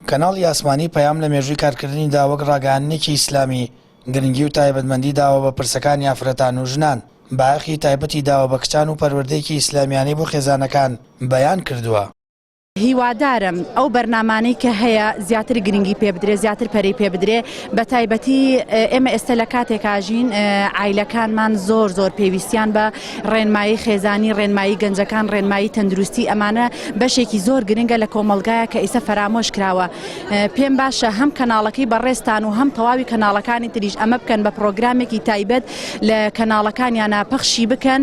کەناڵی ئاسمانی پەیام لە مێژووی کارکردنیدا وەک ڕاگەیاندنێکی ئیسلامی گرنگی و تایبەتمەندی داوە بە پرسەکانی ئافرەتان و ژنان، بایەخی تایبەتی داوە بە کچان و پەروەردەیەکی ئیسلامیانەی بۆ خێزانەکان بەیان کردووە. هیوادارم ئەو بەرنامانەی کە هەیە زیاتر گرنگی پێ بدرێ زیاتر پەرەی پێ بدرێ بە تایبەتی ئێمە ئێستا لە کاتێکاژین عایلەکانمان زۆر زۆر پێویستیان بە ڕێنمایی خێزانی ڕێنمایی گەنجەکان ڕێنمایی تەندروستی ئەمانە بەشێکی زۆر گرنگە لە کۆمەڵگایە کە ئیسە فەرامۆش کراوە پێم باشە هەم کەناڵەکەی بەڕێزتان و هەم تەواوی کەناڵەکانی تریش ئەمە بکەن بە پڕۆگرامێکی تایبەت لە کەناڵەکانیانە پەخشی بکەن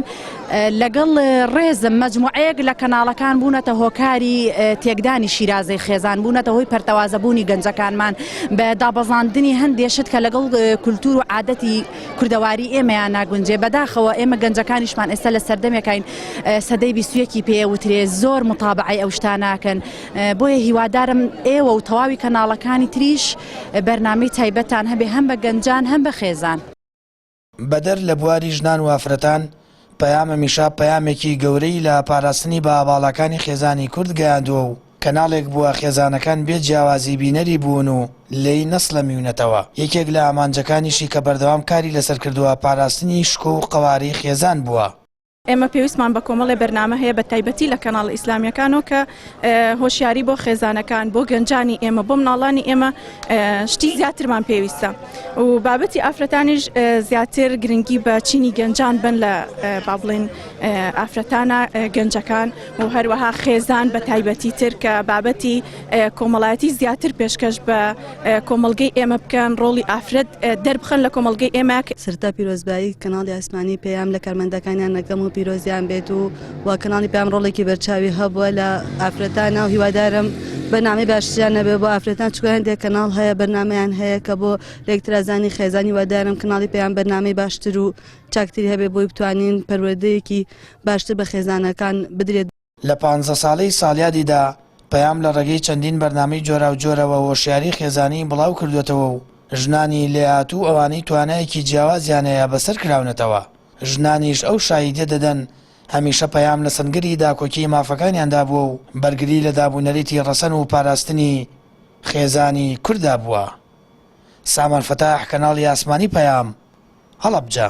لەگەڵ ڕێزم مەجموعەیەک لە کەناڵەکان بوونەتە هۆکاری تێکدانی شیرازەی خێزان بوونەتە هۆی پەرتەوازەبوونی گەنجەکانمان بە دابەزاندنی هەندێ شت کە لەگەڵ کولتوور و عادەتی کوردەواری ئێمەیان ناگونجێ بەداخەوە ئێمە گەنجەکانیشمان ئێستا لە سەردەمێکین سەدەی بیستویەکی پێ وترێ زۆر متابعەی ئەو شتانە ناکەن بۆیە هیوادارم ئێوە و تەواوی کەناڵەکانی تریش بەرنامەی تایبەتتان هەبێ هەم بە گەنجان هەم بە خێزان. بەدەر لە بواری ژنان و ئافرەتان، پەیام هەمیشە پەیامێکی گەورەی لە پاراستنی بەها باڵاکانی خێزانی کورد گەیاندووە و کەناڵێک بووە خێزانەکان بێ جیاوازی بینەری بوون و لێی نەسڵەمیونەتەوە، یەکێک لە ئامانجەکانیشی کە بەردەوام کاری لەسەر کردووە پاراستنی شکۆ و قەوارەی خێزان بووە. ئێمە پێویستمان بە کۆمەڵێ بەرنامە هەیە بە تایبەتی لە کەناڵە ئیسلامیەکانەوە کە هۆشیاری بۆ خێزانەکان بۆ گەنجانی ئێمە بۆ مناڵانی ئێمە شتی زیاترمان پێویستە و بابەتی ئافرەتانیش زیاتر گرنگی بە چینی گەنجان بن لە با بڵێن ئافرەتانە گەنجەکان و هەروەها خێزان بە تایبەتی تر کە بابەتی کۆمەڵایەتی زیاتر پێشکەش بە کۆمەڵگەی ئێمە بکەن ڕۆڵی ئافرەت دەربخەن لە کۆمەڵگەی ئێمە. سەرەتا پیرۆزبایی کەناڵی ئاسمانی پەیام لە کارمەندەکانیان ئەکەم و پیرۆزیان بێت و و کەناڵی پەیام ڕۆڵێکی بەرچاوی هەبووە لە ئافرەتانە و هیوادارم بەرنامەی باشتریان هەبێ بۆ ئافرەتان چونکە هەندێک کەناڵ هەیە بەرنامەیان هەیە کە بۆ لێکترازانی خێزان هیوادارم کەناڵی پەیام بەرنامەی باشتر و چاکتری هەبێ بۆی بتوانین پەروەردەیەکی باشتر بە خێزانەکان بدرێت. لە پانزە ساڵەی ساڵیادیدا پەیام لە ڕێگەی چەندین بەرنامەی جۆراوجۆرەوە هۆشیاری خێزانیی بڵاو کردووەتەوە و ژنانی لێهاتوو و ئەوانەی توانایەکی جیاوازیان هەیە بەسەر کراونەتەوە. ژنانیش ئەو شاهیدیە دەدەن هەمیشە پەیام لە سەنگەری داکۆکیی مافەکانیاندا بووە و بەرگری لە دابونەریتی ڕەسەن و پاراستنی خێزانی کورددا بووە. سامان فەتاح، کەناڵی ئاسمانی پەیام، هەڵەبجە.